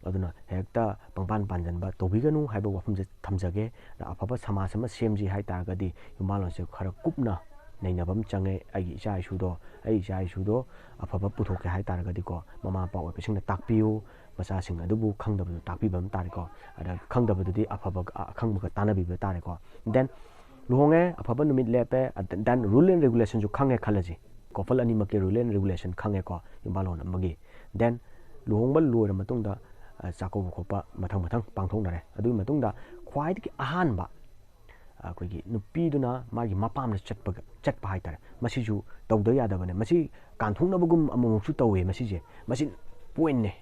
ꯑꯗꯨꯅ ꯍꯦꯛꯇ ꯄꯪꯄꯥꯟ ꯄꯥꯟꯖꯟꯕ ꯇꯧꯕꯤꯒꯅꯨ ꯍꯥꯏꯕ ꯋꯥꯐꯝꯁꯦ ꯊꯝꯖꯒꯦ꯫ ꯑꯗ ꯑꯐꯕ ꯁꯃꯥꯖ ꯑꯃ ꯁꯦꯝꯁꯤ ꯍꯥꯏ ꯇꯥꯔꯒꯗꯤ ꯌꯨꯝꯕꯥꯜꯂꯣꯟꯁꯦ ꯈꯔ ꯀꯨꯞꯅ ꯅꯩꯅꯕ ꯑꯃ ꯆꯪꯉꯦ꯫ ꯑꯩꯒꯤ ꯏꯆꯥ ꯏꯁꯨꯗꯣ, ꯑꯩ ꯏꯆꯥ ꯏꯁꯨꯗꯣ ꯑꯐꯕ ꯄꯨꯊꯣꯛꯀꯦ ꯍꯥꯏ ꯇꯥꯔꯒꯗꯤꯀꯣ, ꯃꯃꯥ ꯃꯄꯥ ꯑꯣꯏꯕꯁꯤꯡꯅ ꯇꯥꯛꯄꯤꯌꯨ꯫ ꯃꯆꯥꯁꯤꯡ ꯑꯗꯨꯕꯨ ꯈꯪꯗꯕꯗꯨ ꯇꯥꯛꯄꯤꯕ ꯑꯃ ꯇꯥꯔꯦꯀꯣ꯫ ꯑꯗ ꯈꯪꯗꯕꯗꯨꯗꯤ ꯑꯐꯕ, ꯑꯈꯪꯕꯒ ꯇꯥꯟꯅꯕꯤꯕ ꯇꯥꯔꯦꯀꯣ꯫ Then ꯂꯨꯍꯣꯡꯉꯦ, ꯑꯐꯕ ꯅꯨꯃꯤꯠ ꯂꯦꯞꯄꯦ, then rule and regulationꯁꯨ ꯈꯪꯉꯦ ꯈꯜꯂꯁꯤ꯫ Couple ꯑꯅꯤꯃꯛꯀꯤ rule and regulation ꯈꯪꯉꯦꯀꯣ, ꯌꯨꯝꯕꯥꯜꯂꯣꯟ ꯑꯃꯒꯤ꯫ Then ꯂꯨꯍꯣꯡꯕ ꯂꯣꯏꯔ ꯃꯇꯨꯡꯗ, ꯑ, ꯆꯥꯛꯀꯧꯕ ꯈꯣꯠꯄ ꯃꯊꯪ ꯃꯊꯪ ꯄꯥꯡꯊꯣꯛꯅꯔꯦ꯫ ꯑꯗꯨꯒꯤ ꯃꯇꯨꯡꯗ ꯈ꯭ꯋꯥꯏꯗꯒꯤ ꯑꯍꯥꯟꯕ ꯑꯩꯈꯣꯏꯒꯤ ꯅꯨꯄꯤꯗꯨꯅ ꯃꯥꯒꯤ ꯃꯄꯥꯝꯗ ꯆꯠꯄꯒ, ꯆꯠꯄ ꯍꯥꯏꯇꯥꯔꯦ, ꯃꯁꯤꯁꯨ ꯇꯧꯗ ꯌꯥꯗꯕꯅꯦ꯫ ꯃꯁꯤ ꯀꯥꯟꯊꯣꯛꯅꯕꯒꯨꯝ ꯑꯃꯨꯛꯃꯨꯛꯁꯨ ꯇꯧꯋꯦ꯫ ꯃꯁꯤꯁꯦ, ꯃꯁꯤ pointꯅꯦ꯫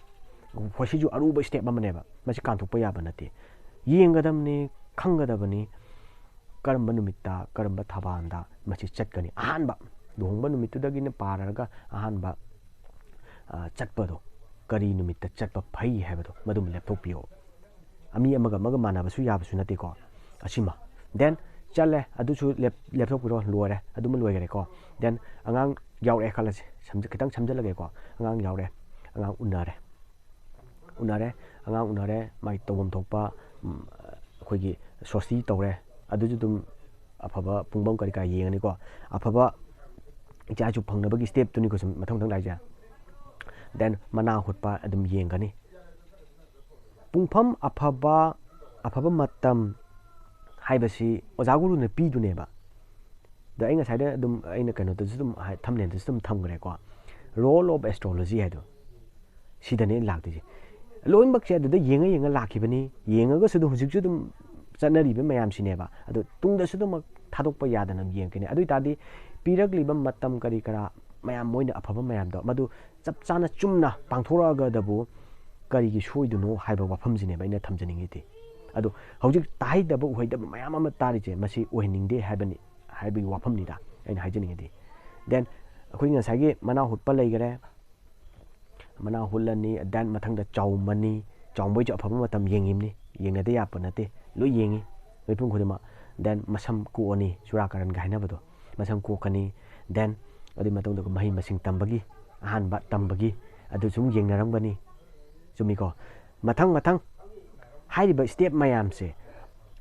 ꯃꯁꯤꯁꯨ ꯑꯔꯨꯕ step ꯑꯃꯅꯦꯕ꯫ ꯃꯁꯤ ꯀꯥꯟꯊꯣꯛꯄ ꯌꯥꯕ ꯅꯠꯇꯦ꯫ ꯌꯦꯡꯒꯗꯕꯅꯤ, ꯈꯪꯒꯗꯕꯅꯤ, ꯀꯔꯝꯕ ꯅꯨꯃꯤꯠꯇ, ꯀꯔꯝꯕ ꯊꯧꯗꯥꯡꯗ ꯃꯁꯤ ꯆꯠꯀꯅꯤ꯫ ꯑꯍꯥꯟꯕ ꯂꯨꯍꯣꯡꯕ ꯅꯨꯃꯤꯠꯇꯨꯗꯒꯤꯅ ꯄꯥꯔꯒ ꯑꯍꯥꯟꯕ, ꯑ, ꯆꯠꯄꯗꯣ, ꯀꯔꯤ ꯅꯨꯃꯤꯠꯇ ꯆꯠꯄ ꯐꯩ ꯍꯥꯏꯕꯗꯣ, ꯃꯗꯨꯃ ꯂꯦꯞꯊꯣꯛꯄꯤꯌꯣ꯫ ꯃꯤ ꯑꯃꯒ ꯑꯃꯒ ꯃꯥꯟꯅꯕꯁꯨ ꯌꯥꯕꯁꯨ ꯅꯠꯇꯦꯀꯣ꯫ ꯑꯁꯤꯃ꯫ Then ꯆꯠꯂꯦ, ꯑꯗꯨꯁꯨ ꯂꯦꯞ-, ꯂꯦꯞꯊꯣꯛꯄꯤꯔꯣ, ꯂꯣꯏꯔꯦ, ꯑꯗꯨꯃ ꯂꯣꯏꯈꯔꯦꯀꯣ꯫ Then ꯑꯉꯥꯡ ꯌꯥꯎꯔꯛꯑꯦ ꯈꯜꯂꯁꯤ, ꯁꯝꯖ-, ꯈꯤꯇꯪ ꯁꯝꯖꯜꯂꯒꯦꯀꯣ꯫ ꯑꯉꯥꯡ ꯌꯥꯎꯔꯦ, ꯑꯉꯥꯡ ꯎꯅꯔꯦ, ꯎꯅꯔꯦ, ꯑꯉꯥꯡ ꯎꯅꯔꯦ, ꯃꯥꯒꯤ ꯇꯧꯐꯝ ꯊꯣꯛꯄ, ꯎꯝ, ꯑꯩꯈꯣꯏꯒꯤ ꯁꯣꯁꯇꯤ ꯇꯧꯔꯦ, ꯑꯗꯨꯁꯨ ꯑꯗꯨꯝ ꯑꯐꯕ ꯄꯨꯡꯐꯝ ꯀꯔꯤ ꯀꯔꯥ ꯌꯦꯡꯉꯅꯤꯀꯣ꯫ ꯑꯐꯕ ꯏꯆꯥ ꯏꯁꯨ ꯐꯪꯅꯕꯒꯤ stepꯇꯨꯅꯤꯀꯣ ꯁꯨꯝ ꯃꯊꯪ ꯃꯊꯪ ꯂꯥꯛꯏꯁꯦ꯫ Then ꯃꯅꯥ ꯍꯨꯠꯄ ꯑꯗꯨꯝ ꯌꯦꯡꯒꯅꯤ꯫ ꯄꯨꯡꯐꯝ ꯑꯐꯕ, ꯑꯐꯕ ꯃꯇꯝ ꯍꯥꯏꯕꯁꯤ ꯑꯣꯖꯥ ꯒꯨꯔꯨꯅ ꯄꯤꯗꯨꯅꯦꯕ꯫ ꯑꯗꯣ ꯑꯩ ꯉꯁꯥꯏꯗ ꯑꯗꯨꯝ ꯑꯩꯅ ꯀꯩꯅꯣꯗꯁꯨ ꯑꯗꯨꯝ ꯍꯥꯏ, ꯊꯝꯅꯦꯟꯗꯁꯨ ꯑꯗꯨꯝ ꯊꯝꯈ꯭ꯔꯦꯀꯣ, ꯔꯣꯜ ꯑꯣꯐ ꯑꯦꯁꯇ꯭ꯔꯣꯂꯣꯖꯤ ꯍꯥꯏꯗꯣ ꯁꯤꯗꯅꯦ ꯑꯩꯅ ꯂꯥꯛꯇꯣꯏꯁꯦ꯫ ꯂꯣꯏꯅꯃꯛꯁꯦ ꯑꯗꯨꯗ ꯌꯦꯡꯉ ꯌꯦꯡꯉ ꯂꯥꯛꯈꯤꯕꯅꯤ꯫ ꯌꯦꯡꯉꯒꯁꯨ ꯑꯗꯨꯝ ꯍꯧꯖꯤꯛꯁꯨ ꯑꯗꯨꯝ ꯆꯠꯅꯔꯤꯕ ꯃꯌꯥꯝꯁꯤꯅꯦꯕ꯫ ꯑꯗꯣ ꯇꯨꯡꯗꯁꯨ ꯑꯗꯨꯃꯛ ꯊꯥꯗꯣꯛꯄ ꯌꯥꯗꯅ ꯑꯗꯨꯝ ꯌꯦꯡꯉꯛꯀꯅꯤ꯫ ꯑꯗꯨ ꯑꯣꯏ ꯇꯥꯔꯗꯤ ꯄꯤꯔꯛꯂꯤꯕ ꯃꯇꯝ ꯀꯔꯤ ꯀꯔꯥ ꯃꯌꯥꯝ, ꯃꯣꯏꯅ ꯑꯐꯕ ꯃꯌꯥꯝꯗꯣ ꯃꯗꯨ ꯆꯞ ꯆꯥꯅ ꯆꯨꯝꯅ ꯄꯥꯡꯊꯣꯔꯛꯑꯒꯗꯕꯨ ꯀꯔꯤꯒꯤ ꯁꯣꯏꯗꯣꯏꯅꯣ ꯍꯥꯏꯕ ꯋꯥꯐꯝꯁꯤꯅꯦꯕ ꯑꯩꯅ ꯊꯝꯖꯅꯤꯡꯉꯤꯗꯤ꯫ ꯑꯗꯣ ꯍꯧꯖꯤꯛ ꯇꯥꯍꯩꯗꯕ ꯎꯍꯩꯗꯕ ꯃꯌꯥꯝ ꯑꯃ ꯇꯥꯔꯤꯁꯦ ꯃꯁꯤ ꯑꯣꯏꯍꯟꯅꯤꯡꯗꯦ ꯍꯥꯏꯕꯅꯤ, ꯍꯥꯏꯕꯒꯤ ꯋꯥꯐꯝꯅꯤꯗ ꯑꯩꯅ ꯍꯥꯏꯖꯅꯤꯡꯉꯤꯗꯤ꯫ Then ꯑꯩꯈꯣꯏ ꯉꯁꯥꯏꯒꯤ ꯃꯅꯥ ꯍꯨꯠꯄ ꯂꯩꯈꯔꯦ, ꯃꯅꯥ ꯍꯨꯠꯂꯅꯤ, then ꯃꯊꯪꯗ ꯆꯥꯎꯃꯅꯤ, ꯆꯥꯎꯕꯩꯁꯨ ꯑꯐꯕ ꯃꯇꯝ ꯌꯦꯡꯉꯤꯕꯅꯤ, ꯌꯦꯡꯅꯗ ꯌꯥꯄ ꯅꯠꯇꯦ, ꯂꯣꯏ ꯌꯦꯡꯉꯤ ꯃꯤꯄꯨꯝ ꯈꯨꯗꯤꯡꯃꯛ꯫ Then ꯃꯁꯝ ꯀꯣꯛꯑꯅꯤ, ꯆꯨꯔꯥꯀꯔꯟꯒ ꯍꯥꯏꯅꯕꯗꯣ, ꯃꯁꯝ ꯀꯣꯛꯀꯅꯤ꯫ Then ꯑꯗꯨꯒꯤ ꯃꯇꯨꯡꯗ ꯃꯍꯩ ꯃꯁꯤꯡ ꯇꯝꯕꯒꯤ, ꯑꯍꯥꯟꯕ ꯇꯝꯕꯒꯤ, ꯑꯗꯨ ꯁꯨꯝ ꯌꯦꯡꯅꯔꯝꯒꯅꯤ, ꯆꯨꯝꯃꯤꯀꯣ? ꯃꯊꯪ ꯃꯊꯪ ꯍꯥꯏꯔꯤꯕ step ꯃꯌꯥꯝꯁꯦ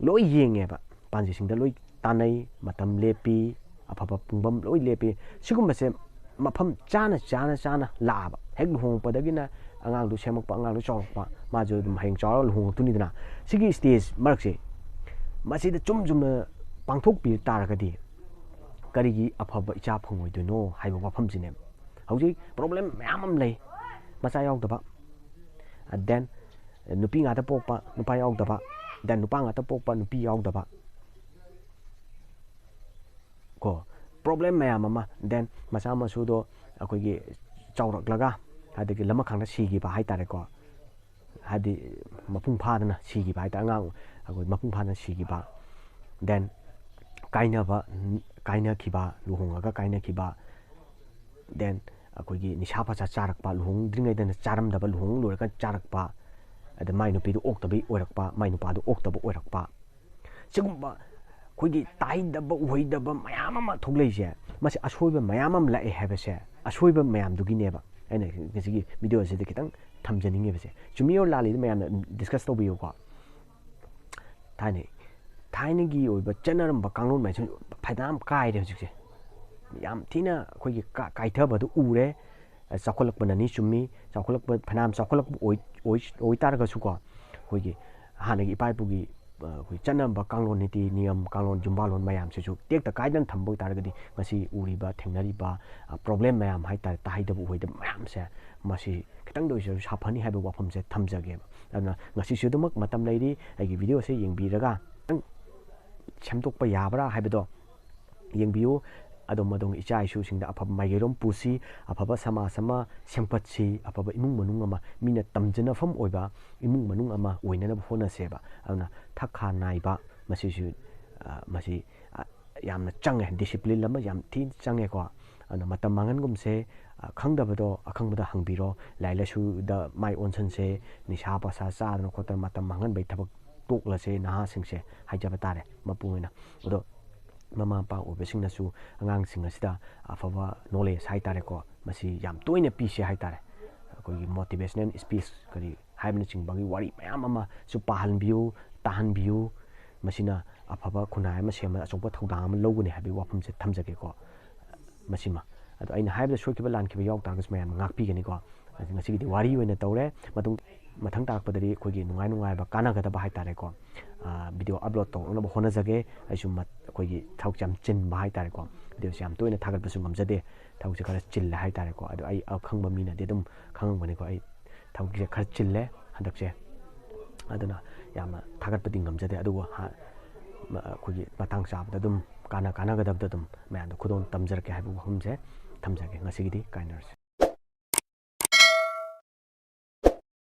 ꯂꯣꯏ ꯌꯦꯡꯉꯦꯕ, ꯄꯥꯟꯖꯤꯁꯤꯡꯗ ꯂꯣꯏ ꯇꯥꯟꯅꯩ, ꯃꯇꯝ ꯂꯦꯞꯄꯤ, ꯑꯐꯕ ꯄꯨꯡꯐꯝ ꯂꯣꯏ ꯂꯦꯞꯄꯤ꯫ ꯁꯤꯒꯨꯝꯕꯁꯦ ꯃꯐꯝ ꯆꯥꯅ ꯆꯥꯅ ꯆꯥꯅ ꯂꯥꯛꯑꯕ, ꯍꯦꯛ ꯂꯨꯍꯣꯡꯉꯛꯄꯗꯒꯤꯅ ꯑꯉꯥꯡꯗꯨ ꯁꯦꯝꯃꯛꯄ, ꯑꯉꯥꯡꯗꯨ ꯆꯥꯎꯔꯛꯄ, ꯃꯥꯁꯨ ꯑꯗꯨꯝ ꯍꯌꯦꯡ ꯆꯥꯎꯔꯒ ꯂꯨꯍꯣꯡꯉꯛꯇꯣꯏꯅꯤꯗꯅ꯫ ꯁꯤꯒꯤ stage ꯃꯔꯛꯁꯦ ꯃꯁꯤꯗ ꯆꯨꯝ ꯆꯨꯝꯅ ꯄꯥꯡꯊꯣꯛꯄꯤ ꯇꯥꯔꯒꯗꯤ ꯀꯔꯤꯒꯤ ꯑꯐꯕ ꯏꯆꯥ ꯐꯪꯉꯣꯏꯗꯣꯏꯅꯣ ꯍꯥꯏꯕ ꯋꯥꯐꯝꯁꯤꯅꯦꯕ꯫ ꯍꯧꯖꯤꯛ problem ꯃꯌꯥꯝ ꯑꯃ ꯂꯩ, ꯃꯆꯥ ꯌꯥꯎꯗꯕ, then ꯅꯨꯄꯤ ꯉꯥꯛꯇ ꯄꯣꯛꯄ, ꯅꯨꯄꯥ ꯌꯥꯎꯗꯕ, then ꯅꯨꯄꯥ ꯉꯥꯛꯇ ꯄꯣꯛꯄ, ꯅꯨꯄꯤ ꯌꯥꯎꯗꯕ, ꯀꯣ, problem ꯃꯌꯥꯝ ꯑꯃ꯫ Then ꯃꯆꯥ ꯃꯁꯨꯗꯣ ꯑꯩꯈꯣꯏꯒꯤ ꯆꯥꯎꯔꯛꯂꯒ, ꯑꯗꯒꯤ ꯂꯃꯈꯥꯡꯗ ꯁꯤꯈꯤꯕ ꯍꯥꯏꯇꯥꯔꯦꯀꯣ, ꯍꯥꯏꯗꯤ ꯃꯄꯨꯡ ꯐꯥꯗꯅ ꯁꯤꯈꯤꯕ ꯍꯥꯏꯇꯥꯔꯦ, ꯑꯉꯥꯡ ꯑꯩꯈꯣꯏ ꯃꯄꯨꯡ ꯐꯥꯗꯅ ꯁꯤꯈꯤꯕ, then ꯀꯥꯏꯅꯕ, ꯀꯥꯏꯅꯈꯤꯕ, ꯂꯨꯍꯣꯡꯉꯒ ꯀꯥꯏꯅꯈꯤꯕ, then ꯑꯩꯈꯣꯏꯒꯤ ꯅꯤꯁꯥ ꯄꯁꯥ ꯆꯥꯔꯛꯄ, ꯂꯨꯍꯣꯡꯗ꯭ꯔꯤꯉꯩꯗꯅ ꯆꯥꯔꯝꯗꯕ, ꯂꯨꯍꯣꯡ ꯂꯣꯏꯔꯒ ꯆꯥꯔꯛꯄ, ꯑꯗ ꯃꯥꯏ ꯅꯨꯄꯤꯗꯨ ꯑꯣꯛꯇꯕꯩ ꯑꯣꯏꯔꯛꯄ, ꯃꯥꯏ ꯅꯨꯄꯥꯗꯨ ꯑꯣꯛꯇꯕ ꯑꯣꯏꯔꯛꯄ, ꯁꯤꯒꯨꯝꯕ ꯑꯩꯈꯣꯏꯒꯤ ꯇꯥꯍꯩꯗꯕ ꯎꯍꯩꯗꯕ ꯃꯌꯥꯝ ꯑꯃ ꯊꯣꯛꯂꯛꯏꯁꯦ, ꯃꯁꯤ ꯑꯁꯣꯏꯕ ꯃꯌꯥꯝ ꯑꯃ ꯂꯥꯛꯑꯦ ꯍꯥꯏꯕꯁꯦ, ꯑꯁꯣꯏꯕ ꯃꯌꯥꯝꯗꯨꯒꯤꯅꯦꯕ ꯑꯩꯅ ꯉꯁꯤꯒꯤ video ꯑꯁꯤꯗ ꯈꯤꯇꯪ ꯊꯝꯖꯅꯤꯡꯉꯤꯕꯁꯦ꯫ ꯆꯨꯝꯃꯤ ꯑꯣꯔ ꯂꯥꯜꯂꯤꯗꯤ ꯃꯌꯥꯝꯅ discuss ꯇꯧꯕꯤꯌꯨꯀꯣ꯫ ꯊꯥꯏꯅ, ꯊꯥꯏꯅꯒꯤ ꯑꯣꯏꯕ ꯆꯠꯅꯔꯝꯕ ꯀꯥꯡꯂꯣꯟ ꯃꯌꯥꯝꯁꯦ ꯐꯅꯌꯥꯝ ꯀꯥꯏꯔꯦ ꯍꯧꯖꯤꯛꯁꯦ꯫ ꯌꯥꯝ ꯊꯤꯅ ꯑꯩꯈꯣꯏꯒꯤ ꯀꯥ-, ꯀꯥꯏꯊꯕꯗꯨ ꯎꯔꯦ꯫ ꯆꯥꯎꯈꯠꯂꯛꯄꯅꯅꯤ, ꯆꯨꯝꯃꯤ꯫ ꯆꯥꯎꯈꯠꯂꯛꯄ, ꯐꯅꯌꯥꯝ ꯆꯥꯎꯈꯠꯂꯛꯄ ꯑꯣꯏ-, ꯑꯣꯏ-, ꯑꯣꯏ ꯇꯥꯔꯒꯁꯨꯀꯣ, ꯑꯩꯈꯣꯏꯒꯤ ꯍꯥꯟꯅꯒꯤ ꯏꯄꯥ ꯏꯄꯨꯒꯤ ꯑꯩꯈꯣꯏ ꯆꯠꯅꯕ ꯀꯥꯡꯂꯣꯟ, ꯅꯤꯇꯤ ꯅꯤꯌꯝ, ꯀꯥꯡꯂꯣꯟ ꯌꯨꯝꯕꯥꯂꯣꯟ ꯃꯌꯥꯝꯁꯤꯁꯨ ꯇꯦꯛꯇ ꯀꯥꯏꯗꯅ ꯊꯝꯕ ꯑꯣꯏꯇꯥꯔꯒꯗꯤ, ꯉꯁꯤ ꯎꯔꯤꯕ, ꯊꯦꯡꯅꯔꯤꯕ ꯄ꯭ꯔꯣꯕ꯭ꯂꯦꯝ ꯃꯌꯥꯝ ꯍꯥꯏ ꯇꯥꯔꯦ, ꯇꯥꯍꯩꯗꯕ ꯎꯍꯩꯗꯕ ꯃꯌꯥꯝꯁꯦ, ꯃꯁꯤ ꯈꯤꯇꯪꯗ ꯑꯣꯏꯔꯁꯨ ꯁꯥꯐꯅꯤ ꯍꯥꯏꯕ ꯋꯥꯐꯝꯁꯦ ꯊꯝꯖꯒꯦꯕ꯫ ꯑꯗꯨꯅ ꯉꯁꯤꯁꯨ ꯑꯗꯨꯃꯛ ꯃꯇꯝ ꯂꯩꯔꯤ, ꯑꯩꯒꯤ ꯚꯤꯗꯤꯑꯣꯁꯦ ꯌꯦꯡꯕꯤꯔꯒ ꯈꯤꯇꯪ ꯁꯦꯝꯗꯣꯛꯄ ꯌꯥꯕ꯭ꯔꯥ ꯍꯥꯏꯕꯗꯣ ꯌꯦꯡꯕꯤꯌꯨ꯫ ꯑꯗꯨꯝ ꯑꯗꯨꯝ ꯏꯆꯥ ꯏꯁꯨꯁꯤꯡꯗ ꯑꯐꯕ ꯃꯥꯏꯀꯩꯔꯣꯝ ꯄꯨꯁꯤ, ꯑꯐꯕ ꯁꯃꯥꯖ ꯑꯃ ꯁꯦꯝꯒꯠꯁꯤ, ꯑꯐꯕ ꯏꯃꯨꯡ ꯃꯅꯨꯡ ꯑꯃ, ꯃꯤꯅ ꯇꯝꯖꯅꯐꯝ ꯑꯣꯏꯕ ꯏꯃꯨꯡ ꯃꯅꯨꯡ ꯑꯃ ꯑꯣꯏꯅꯅꯕ ꯍꯣꯠꯅꯁꯦꯕ꯫ ꯑꯗꯨꯅ ꯊꯛ ꯈꯥ ꯅꯥꯏꯕ, ꯃꯁꯤꯁꯨ, ꯑ, ꯃꯁꯤ, ꯑ, ꯌꯥꯝꯅ ꯆꯪꯉꯦ, ꯗꯤꯁꯤꯄ꯭ꯂꯤꯟ ꯑꯃ ꯌꯥꯝ ꯊꯤꯅ ꯆꯪꯉꯦꯀꯣ꯫ ꯑꯗꯨꯅ ꯃꯇꯝ ꯃꯥꯡꯍꯟꯒꯨꯝꯁꯦ, ꯑ, ꯈꯪꯗꯕꯗꯣ ꯑꯈꯪꯕꯗ ꯍꯪꯕꯤꯔꯣ, ꯂꯥꯏꯔꯤꯛ ꯂꯥꯏꯁꯨꯗ ꯃꯥꯏ ꯑꯣꯟꯁꯤꯟꯁꯦ, ꯅꯤꯁꯥ ꯄꯁꯥ ꯆꯥꯗꯅ ꯈꯣꯠꯇꯅ ꯃꯇꯝ ꯃꯥꯡꯍꯟꯕꯒꯤ ꯊꯕꯛ ꯇꯣꯛꯂꯁꯦ, ꯅꯍꯥꯁꯤꯡꯁꯦ ꯍꯥꯏꯖꯕ ꯇꯥꯔꯦ ꯃꯄꯨꯡ ꯑꯣꯏꯅ꯫ ꯑꯗꯣ ꯃꯃꯥ ꯃꯄꯥ ꯑꯣꯏꯕꯁꯤꯡꯅꯁꯨ ꯑꯉꯥꯡꯁꯤꯡ ꯑꯁꯤꯗ ꯑꯐꯕ ꯅꯣꯂꯦꯖ ꯍꯥꯏ ꯇꯥꯔꯦꯀꯣ, ꯃꯁꯤ ꯌꯥꯝ ꯇꯣꯏꯅ ꯄꯤꯁꯦ ꯍꯥꯏ ꯇꯥꯔꯦ꯫ ꯑꯩꯈꯣꯏꯒꯤ ꯃꯣꯇꯤꯚꯦꯁꯅꯦꯜ ꯏꯁꯄꯤꯆ ꯀꯔꯤ ꯍꯥꯏꯕꯅꯆꯤꯡꯕꯒꯤ ꯋꯥꯔꯤ ꯃꯌꯥꯝ ꯑꯃꯁꯨ ꯄꯥꯍꯟꯕꯤꯌꯨ, ꯇꯥꯍꯟꯕꯤꯌꯨ꯫ ꯃꯁꯤꯅ ꯑꯐꯕ ꯈꯨꯟꯅꯥꯏ ꯑꯃ ꯁꯦꯝꯕꯗ ꯑꯆꯧꯕ ꯊꯧꯗꯥꯡ ꯑꯃ ꯂꯧꯒꯅꯤ ꯍꯥꯏꯕꯒꯤ ꯋꯥꯐꯝꯁꯦ ꯊꯝꯖꯒꯦꯀꯣ꯫ ꯃꯁꯤꯃ꯫ ꯑꯗꯣ ꯑꯩꯅ ꯍꯥꯏꯕꯗ ꯁꯣꯏꯈꯤꯕ ꯂꯥꯟꯈꯤꯕ ꯌꯥꯎ ꯇꯥꯔꯒꯁꯨ ꯃꯌꯥꯝꯅ ꯉꯥꯛꯄꯤꯒꯅꯤꯀꯣ꯫ ꯑꯗꯨ ꯉꯁꯤꯒꯤꯗꯤ ꯋꯥꯔꯤ ꯑꯣꯏꯅ ꯇꯧꯔꯦ꯫ ꯃꯇꯨꯡ, ꯃꯊꯪ ꯇꯥꯔꯛꯄꯗꯗꯤ ꯑꯩꯈꯣꯏꯒꯤ ꯅꯨꯡꯉꯥꯏ ꯅꯨꯡꯉꯥꯏꯕ ꯀꯥꯟꯅꯒꯗꯕ ꯍꯥꯏ ꯇꯥꯔꯦꯀꯣ, ꯚꯤꯗꯤꯑꯣ ꯑꯞꯂꯣꯗ ꯇꯧꯔꯛꯅꯕ ꯍꯣꯠꯅꯖꯒꯦ꯫ ꯑꯩꯁꯨ ꯃꯠ-, ꯑꯩꯈꯣꯏꯒꯤ ꯊꯕꯛꯁꯦ ꯌꯥꯝ ꯆꯤꯟꯕ ꯍꯥꯏ ꯇꯥꯔꯦꯀꯣ, ꯚꯤꯗꯤꯑꯣꯁꯦ ꯌꯥꯝ ꯇꯣꯏꯅ ꯊꯥꯒꯠꯄꯁꯨ ꯉꯝꯖꯗꯦ, ꯊꯕꯛꯁꯦ ꯈꯔ ꯆꯤꯜꯂꯦ ꯍꯥꯏ ꯇꯥꯔꯦꯀꯣ꯫ ꯑꯗꯣ ꯑꯩ ꯑꯈꯪꯕ ꯃꯤꯅꯗꯤ ꯑꯗꯨꯝ ꯈꯪꯉꯝꯒꯅꯤꯀꯣ, ꯑꯩ ꯊꯕꯛꯁꯦ ꯈꯔ ꯆꯤꯜꯂꯦ ꯍꯟꯗꯛꯁꯦ, ꯑꯗꯨꯅ ꯌꯥꯝꯅ ꯊꯥꯒꯠꯄꯗꯤ ꯉꯝꯖꯗꯦ꯫ ꯑꯗꯨꯕꯨ ꯍꯥ-, ꯃ-, ꯑꯩꯈꯣꯏꯒꯤ ꯃꯇꯥꯡ ꯆꯥꯕꯗ ꯑꯗꯨꯝ ꯀꯥꯟꯅ ꯀꯥꯟꯅꯒꯗꯕꯗ ꯑꯗꯨꯝ ꯃꯌꯥꯝꯗ ꯈꯨꯗꯣꯜ ꯇꯝꯖꯔꯛꯀꯦ ꯍꯥꯏꯕ ꯋꯥꯐꯝꯁꯦ ꯊꯝꯖꯒꯦ꯫ ꯉꯁꯤꯒꯤꯗꯤ ꯀꯥꯏꯅꯔꯁꯤ꯫